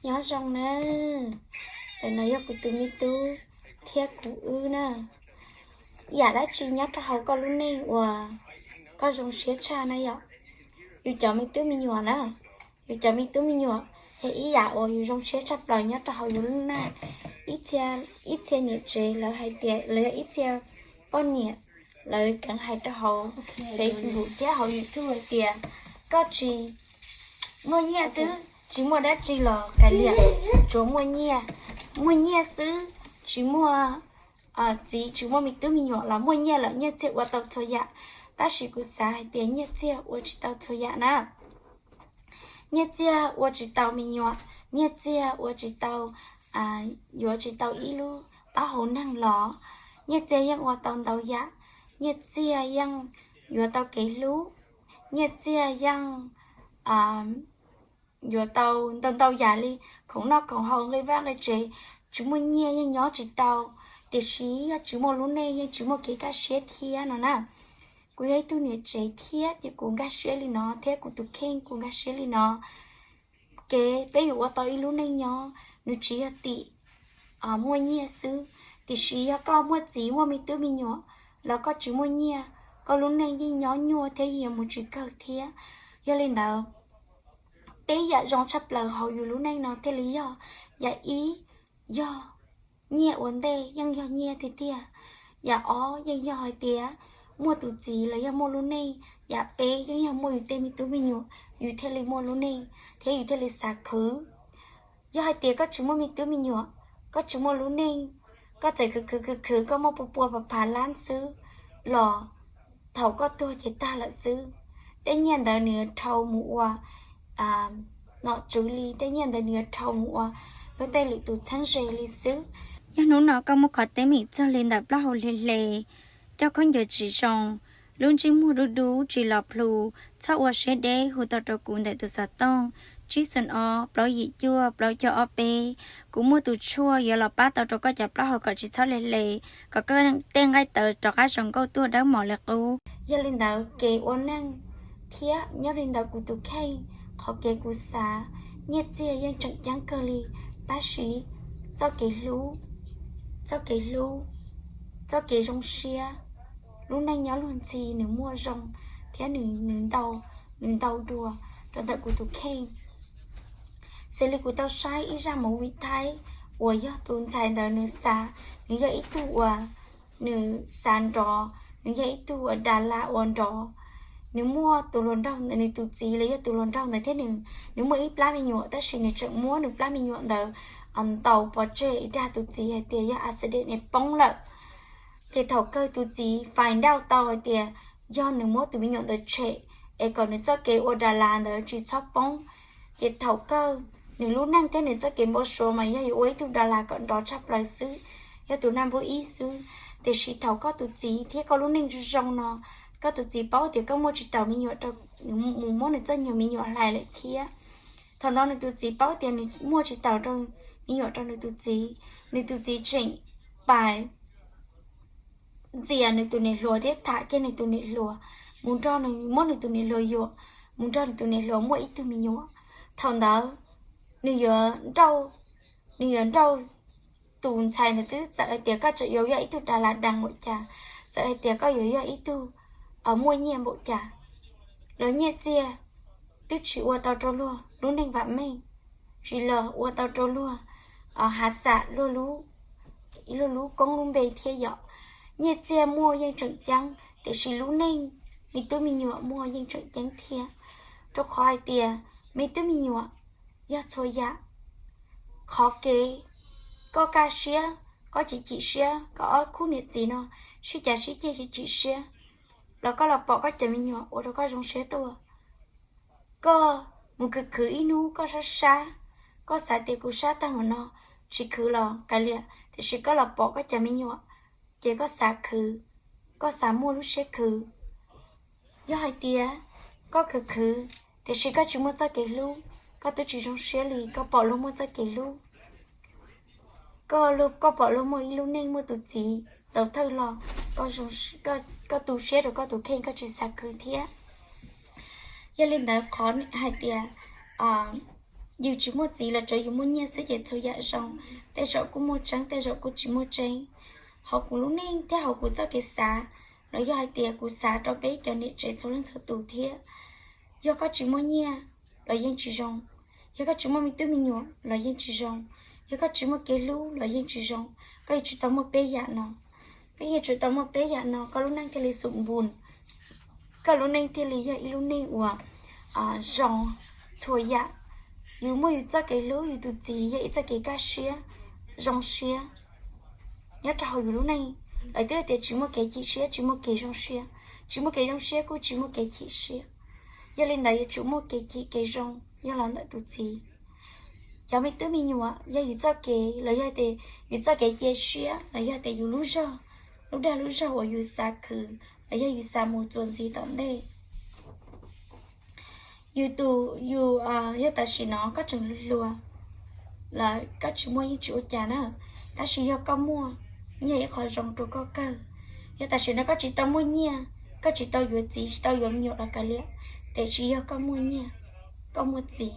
Nyob zoo na, ntawm no yog kuv tus me tub thiab kuv wb na. Yam dab tsi nyob rau hauv koj lub neej uas koj zoo siab tshaj na yom? Yus cov me tub me nyuam na, yus cov me tub me nyuam yog ib yam uas yus zoo siab tshaj plaws nyob rau hauv yus lub neej. Ib txhia niam tsev lawv hais tias, lawv yog ib txhia poj niam, lawv keev hais rau hauv Facebook thiab hauv YouTube hais tias, koj tsis, muaj nyiaj xwb tsis muaj dab tsi los kav liam, tsuas muaj nyiaj, muaj nyiaj xwb tsis muaj txiv, tsis muaj me tub me nyuam los muaj nyiaj lawm, nyiaj txiag ua tau txhua yam. Tab sis kuv xav hais tias nyiaj txiag ua tsis tau txhua yam na. Nyiaj txiag ua tsis tau me nyuam, nyiaj txiag ua tsis tau, yuav tsis tau ib lub taub hau neeg los, nyiaj txiag yeej ua tau ntau yam, nyiaj txiag yeej yuav tau kev hlub, nyiaj txiag yeej yuav tau ntau ntau yam li khoom noj khoom haus nqi vaj nqi tsev. Tsis muaj nyiaj yeej nyob tsis tau, tiam sis yog tsis muaj lub neej yeej tsis muaj kev kaj siab thiab no na. Kuv yog ib tug niam tsev thiab ces kuv nkag siab li no thiab kuv tus kheej kuv nkag siab li no. Kev peb yuav ua tau ib lub neej nyob, nws tsis yog tim muaj nyiaj xwb, tiam sis yog koj muaj txiv muaj me tub me nyuam los koj tsis muaj nyiaj, koj lub neej yeej nyob nyuaj thiab yeej yuav mus tsis kawg thiab. Yog li ntawd, peb yam zoo tshaj plaws hauv yus lub neej no thiaj li yog, yam ib, yog nyiaj ua ntej yeej yog nyiaj tiag tiag. Yam ob yeej yog hais tias muaj tus txiv los yog muaj lub neej. Yam peb yeej yog muaj yus tej me tub me nyuam, yus thiaj li muaj lub neej thiab yus thiaj li xav khwv. Yog hais tias koj tsis muaj me tub me nyuam, koj tsis muaj lub neej, koj txawm khwv khwv khwv khwv koj muaj pua pua phav phav lab xwb los thaum koj tuag ces tag lawm xwb. Tej nyiaj ntawd nws yuav dhau mus ua nom tswv li, tej nyiaj ntawd nws yuav dhau mus ua luag tej lwm tus txheeb ze li xwb. Yog hnub no koj muaj qhov teeb meem txog li ntawm plaub hau hle hle, coj khaub ncaws tsis zoo, lub ntsej muag dub dub tsis los plhu, txhob ua siab deb, hu tau rau kuv ntawm tus xov tooj tsib xoom ob plaub yim cuaj plaub cuaj ob peb. Kuv muaj tus tshuaj yuav los pab tau rau koj cov plaub hau kom tsis txhob hle hle, kom koj tej nqaij tawv rov qab zoo nkauj tuaj dawb mos li qub. Yog li ntawd kev ua neej thiab nyob li ntawd kuv tus kheej, qhov kev kuv xav, nyiaj txiag yeej tseem ceeb kawg li, tab sis txoj kev hlub, txoj kev hlub, txoj kev zoo siab, lub neej nyob luag ntxhi nws muaj zoo thiab nws, nws ntau dua rau ntawm kuv tus kheej. Xws li kuv tau saib ib zaj movie Thaib uas yog tus ntxhais ntawd nws xav, nws yog ib tug uas nws xav nrov, nws yog ib tug uas das las uas nrov. Nws muaj tus hluas nraug ntawd, nws tus txiv los yog tus hluas nraug ntawd thiab nws, nws muaj ib plab me nyuam tab sis nws tseem muab nws plab me nyuam ntawd ntaus pov tseg dag tus txiv hais tias yog accident es poob lawm. Ces thaum kawg tus txiv find out tau hais tias yog nws muab tus me nyuam ntawd tshem es kom nws txoj kev ua das las ntawd tsis txhob poob. Ces thaum kawg nws lub neej thiab nws txoj kev npau suav mas yog yuav ua ib tug das las kom nrov tshaj plaws xwb, yog tus naj npub ib xwb. Tiam sis thaum koj tus txiv thiab koj lub neej zoo zoo no, koj tus txiv paub tias koj muaj tsis taus me nyuam rau, nws mus muab nws txoj nyuag me nyuam hlais lawm thiab. Thaum no nws tus txiv paub tias nws muaj tsis taus rau me nyuam rau nws tus txiv, nws tus txiv tseem pais ntxias nws tus niam hluas thiab tham kiag nws tus niam hluas, mus nrog nws, muab nws tus niam hluas yuam, mus nrog nws tus niam hluas muaj ib tug me nyuam. Thaum ntawd nws yuav nrauj, nws yuav nrauj tus ntxhais ntawd xwb. Txawm hais tias koj tseem yuav yog ib tug das las das npaum cas, txawm hais tias koj yuav yog ib tug muaj nyiaj npaum cas, los nyiaj txiag twb tsis ua tau rau luag lub neej vam meej, tsis los ua tau rau luag hav xam luag lub koob lub npe thiab yom. Nyiaj txiag muaj yeej tseem ceeb, tiam sis lub neej me tub me nyuam muaj yeej tseem ceeb thiab. Rau qhov hais tias me tub me nyuam yog txhua yam. Qhov kev koj kaj siab, koj chim chim siab, koj ob khub niam txiv no sib cav sib ceg chim chim siab, los koj los pom koj cov me nyuam ua rau koj zoo siab tuaj. Koj mus khwv khwv ib hnub koj sab sab, koj xav tias kuv sab tag mus no, tsis khwv los kav liam, tiam sis koj los pom koj cov me nyuam, ces koj xav khwv, koj xav muaj lub siab khwv. Yog hais tias koj khwv khwv, tiam sis koj tsis muaj txoj kev hlub, koj twb tsis zoo siab li. Koj pom luag muaj txoj kev hlub, koj, koj pom luag muaj ib lub neej muaj tus txiv tau thawj los, koj tu siab rau koj tus kheej, koj tsis xav khwv thiab. Yog li ntawd qhov hais tias Yus tsis muaj txiv los tsuav yus muaj nyiaj xwb ces txhua yam zoo, tej zaum kuj muaj tseeb tej zaum kuj tsis muaj tseeb. Hauv kuv lub neej thiab hauv kuv txoj kev xav, los yog hais tias kuv xav rau peb cov niam tsev txhua leej txhua tus thiab, yog koj tsis muaj nyiaj los yeej tsis zoo, yog koj tsis muaj me tub me nyuam los yeej tsis zoo, yog koj tsis muaj kev hlub los yeej tsis zoo, koj yuav tsum tau muaj peb yam no. Koj yuav tsum tau muaj peb yam no koj lub neej thiaj li xum npus, koj lub neej thiaj li yog ib lub neej uas zoo txhua yam. Yus muaj yus txoj kev hlub, yus tus txiv yog ib txoj kev kaj siab, zoo siab nyob rau hauv yus lub neej. Lawv twb tias tsis muaj kev chim siab tsis muaj kev zoo siab, tsis muaj kev zoo siab kuj tsis muaj kev chim siab. Yog li ntawd yuav tsum muaj kev chim kev zoo yog los ntawm tus txiv. Cov me tub me nyuam yog yus txoj kev los yog tias yus txoj kev cia siab los yog tias yus lub zog, lub dag lub zog uas yus xav khwv los yog yus xav mus txuas ntxiv tom ntej. Yus tus, yus, yog tam sim no koj tseem hluas lawm koj tsis muaj yeej tsis ua cas na, tab sis yog koj muaj, yeej yog ib qho zoo rau koj kawg. Yog tam sim no koj tsis tau muaj nyiaj, koj tsis tau yuav txiv tsis tau yuav me nyuam los kav liam, tiam sis yog koj muaj nyiaj, koj muaj txiv,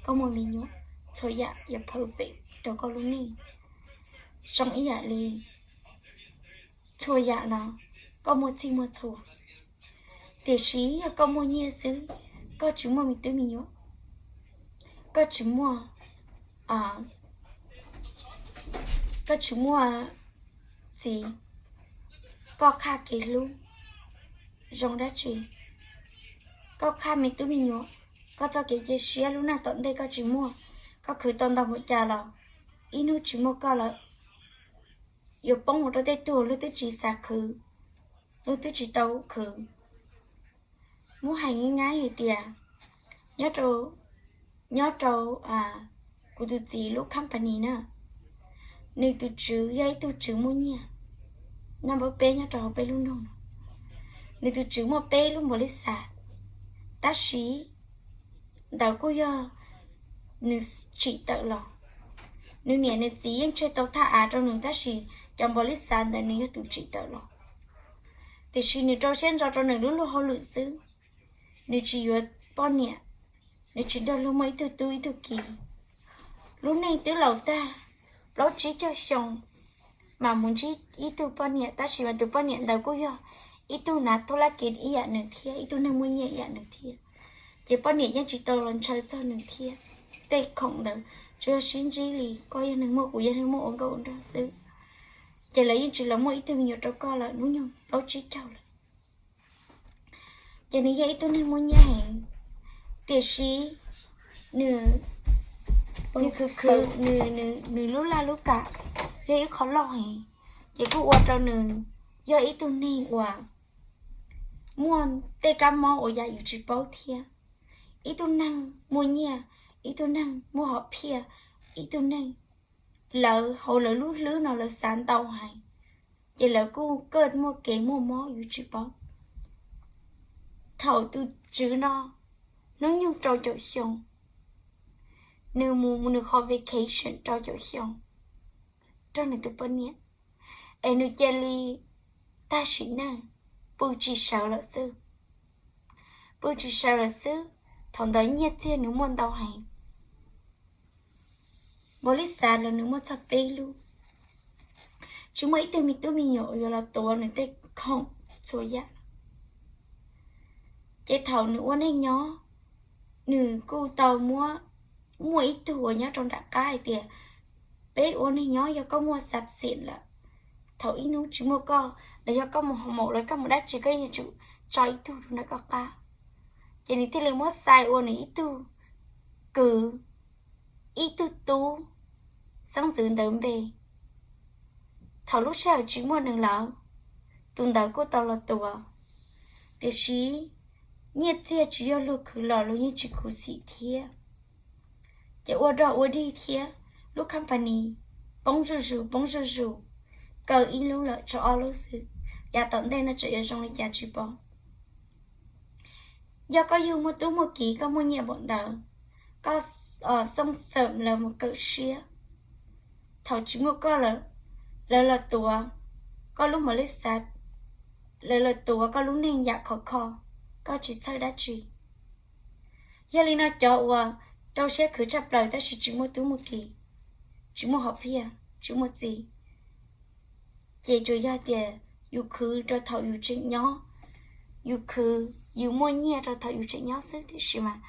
koj muaj me nyuam, txhua yam yuav perfect rau koj lub neej zoo ib yam li txhua yam no, koj muaj txhij muaj txhua. Tiam sis yog koj muaj nyiaj xwb, koj tsis muaj me tub me nyuam, koj tsis muaj, koj tsis muaj txiv, koj qhaj kev hlub zoo dab tsi? Koj qhaj me tub me nyuam, koj txoj kev cia siab lub neej tom ntej koj tsis muaj, koj khwv tau ntau npaum cas los ib hnub tsis muaj koj lawm, yuav poob mus rau tej tug luag twb tsis xav khwv, luag twb tsis tau khwv. Muab hais nyab nyab hais tias nyob rau kuv tus txiv lub company na, nws tus tswv yog ib tug tswv muaj nyiaj, naj npawb peb nyob rau hauv peb lub nroog no. Nws tus tswv muaj peb lub npaum li xav, tab sis ntawd kuj yog nws tsim tawm los. Nws niam nws txiv yeej tseg tau thaj av rau nws tab sis cov npaum li xav ntawd nws yog tus tsim tawm los. Tiam sis nws rau siab ntso rau nws lub luag hauj lwm xwb, nws tsis yuav poj niam, nws tsis nrog luag muaj ib tug tub ib tug ki. Lub neej twb laus tag, plaub tsib caug xyoo, mas mus ntsib ib tug poj niam tab sis mas tus poj niam ntawd kuj yog ib tug nav tub lab kev ib yam nws thiab, ib tug neeg muaj nyiaj ib yam nws thiab. Ces poj niam yeej tsis tau los ntshaw txog nws thiab. Tej khoom ntawd tsuas yog sib ntsib li koj yog neeg muaj kuv yog neeg muaj ua nkauj ua nraug xwb. Ces lawv yeej tsis los muaj ib tug me nyuam rau koj lawm, hnub nyoog plaub tsib caug lawm. Ces nws yog ib tug neeg muaj nyiaj heev, tiam sis nws, nws khwv khwv, nws, nws lub laj lub kam yog ib qho loj heev, ces kuj ua rau nws yog ib tug neeg uas muaj tej kab mob uas yam yus tsis paub thiab. Ib tug neeg muaj nyiaj, ib tug neeg muaj hom phiaj, ib tug neeg, lawv hauv lawv lub hlwb no lawv xav ntau heev, ces lawv kuj kaj muaj kev muaj mob yus tsis paub. Thaum tus tswv no hnub nyoog rau caum xyoo, nws mus nws qhov vacation rau caum xyoo rau nws tus poj niam, es nws cia li tag sim neej, pw tsis sawv lawm xwb. Pw tsis sawv lawm xwb, thaum ntawd nyiaj txiag nws muaj ntau heev. Npaum li xav los nws muaj txog peb lub. Tsis muaj ib tug me tub me nyuam yuav los tuav nws tej khoom txhua yam. Ces thaum nws ua neej nyob, nws kuj tau muab, muaj ib tug uas nyob rau nram qab hais tias, peb ua neej nyob yog koj muaj xab xim lawm, thaum ib hnub tsis muaj koj los yog koj mus hoo maum los koj mus dab tsi koj yeej yuav tsum tso ib tug rau nram koj qab. Ces nws thiaj li muab xa ua nws ib tug kwv, ib tug tub, xeeb ntxwv ntawd npe. Thaum lub sij hawm tsis muaj nws lawm, tus ntawd kuj tau los tuav, tiam sis nyiaj txiag tsis yog luag khwv los luag yeej tsis khuv xim thiab. Ces ua dog ua dig thiab, lub company poob zuj zus poob zuj zus, kaw ib lub lawm tshuav ob lub xwb. Yav tom ntej no tseem yuav zoo li cas tsis paub. Yog koj yug muaj tub muaj kiv koj muaj nyiaj npaum ntawd, koj xooj xeem lawv mus kawm siab. Thaum tsis muaj koj lawm, lawv los tuav koj lub npaum li xav, lawv los tuav koj lub neej yam khov kho, koj tsis txhawj dab tsi. Yog li no cov uas rau siab khwv tshaj plaws tab sis tsis muaj tub muaj ki, tsis muaj hom phiaj, tsis muaj txiv. Ces tsuas yog tias yus khwv rau thaum yus tseem nyob, yus khwv, yus muaj nyiaj rau thaum yus tseem nyob xwb, tiam sis mas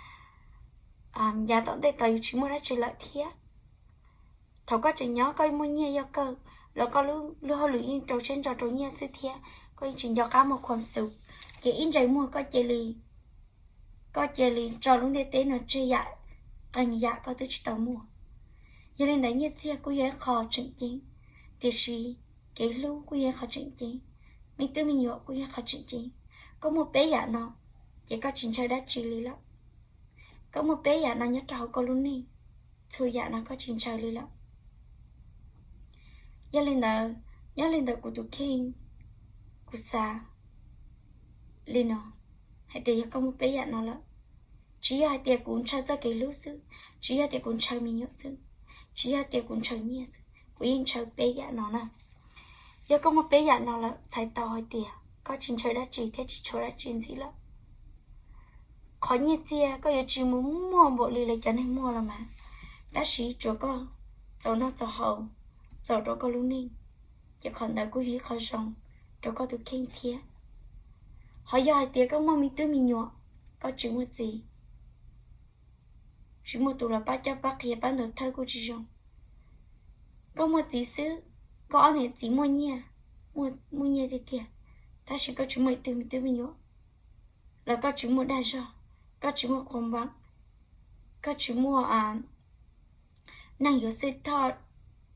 yav tom ntej tos yus tsis muaj dab tsi lawm thiab. Thaum koj tseem nyob koj muaj nyiaj yog kawg los koj lub hauj lwm yeej rau siab ntso rau nyiaj xwb thiab, koj yeej tsis nco qab muaj khuam xus, ces ib ntsais muag koj cia li, koj cia li tso lub ntiaj teb no tseg, yam qee yam koj twb tsis tau muaj. Yog li ntawd nyiaj txiag kuj yog ib qho tseem ceeb, tiam sis kev hlub kuj yog ib qho tseem ceeb, me tub me nyuam kuj yog ib qho tseem ceeb. Koj muaj peb yam no, ces koj tsis ntshaw dab tsi li lawm. Koj muaj peb yam no nyob rau hauv koj lub neej, txhua yam no koj tsis ntshaw li lawm. Yog li ntawd, nyob li ntawm kuv tus kheej, kuv xav li no, hais tias yog koj muaj peb yam no lawm, tsis yog hais tias kuv ntshaw txoj kev hlub xwb, tsis yog tias kuv ntshaw me nyuam xwb, tsis yog tias kuv ntshaw nyiaj xwb, kuv yeej ntshaw peb yam no na. Yog koj muaj peb yam no lawm, txhais tau hais tias koj tsis ntshaw dab tsi thiab tsis tshuav dab tsi ntxiv lawm. Qhov nyiaj txiag koj yuav tsis mus muaj npaum li lawv cov neeg muaj los mas, tab sis tsuas koj txaus noj txaus haus, txaus rau koj lub neej, ces qhov ntawd kuj yog ib qho zoo rau koj tus kheej thiab. Ho yog hais tias koj muaj me tub me nyuam, koj tsis muaj txiv, tsis muaj tus los pab coj pab qhia pab ntaus thawj kuj tsis zoo. Koj muaj txiv xwb, koj ob niam txiv muaj nyiaj, muaj nyiaj tiag tiag, tab sis koj tsis muaj ib tug me tub me nyuam, los koj tsis muaj dag zog, koj tsis muaj quas npab, koj tsis muaj neeg yuav xwb thoj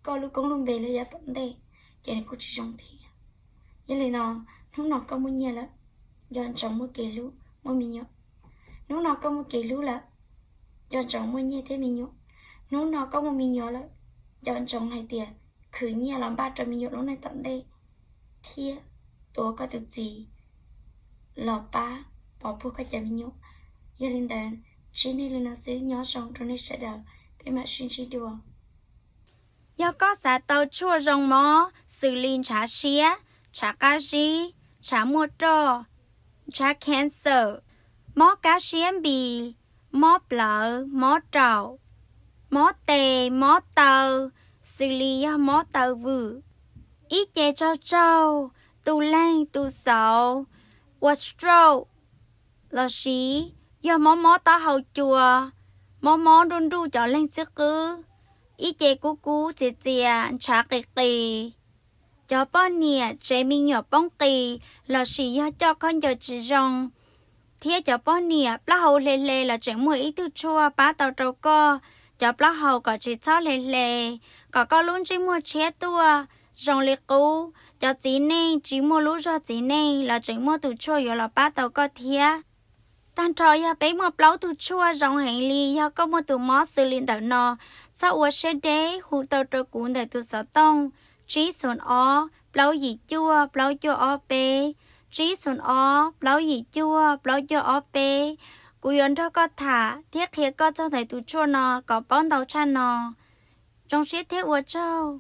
koj lub koob lub npe los yav tom ntej, ces nws kuj tsis zoo thiab. Yog li no, hnub no koj muaj nyiaj lawm, nco ntsoov muaj kev hlub muaj me nyuam. Hnub no koj muaj kev hlub lawm, nco ntsoov muaj nyiaj thiab me nyuam. Hnub no koj muaj me nyuam lawm, nco ntsoov hais tias khwv nyiaj los npaj rau me nyuam lub neej tom ntej, thiab tuav koj tus txiv los pab pov puag koj cov me nyuam. Yog li ntawd, ntsib nej li no xwb, nyob zoo rau nej sawv daws, peb mam sib ntsib dua. Yog koj xav tau tshuaj zoo mob xws li ntshav siab, ntshav qab zib, ntshav muaj roj, ntshav cancer, mob kab siab npis, mob plawv, mob raum, mob tes, mob taw, xws li yog mob taw vwm, ib ce tsaug tsaug, tu leeg tu xauv, ua stroke, lossis yog mob mob taub hau cua, mob mob nruj nruj cov leeg xwb qwb, ib ce kub kub txias txias ntshav qis qis, cov poj niam tsev me nyuam poob qis lossis yog coj khaub ncaws tsis zoo, thiab cov poj niam plaub hau hle hle los tseem muaj ib tug tshuaj pab tau rau koj cov plaub hau kom tsis txhob hle hle, kom koj lub ntsej muag tshiab tuaj zoo li qub. Cov txiv neej tsis muaj lub zog txiv neej los tseem muaj tus tshuaj yuav los pab tau koj thiab. Tag nrho yog peb muaj plaub tug tshuaj zoo heev li. Yog koj muaj tus mob xws li ntawm no, txhob ua siab deb, hu tau rau kuv ntawm tus xov tooj tsib xoom ob plaub yim cuaj plaub cuaj ob peb, tsib xoom ob plaub yim cuaj plaub cuaj ob peb. Kuv yuav nrog koj tham thiab qhia koj txog ntawm tus tshuaj no kom paub ntau tshaj no. Zoo siab thiab ua tsaug.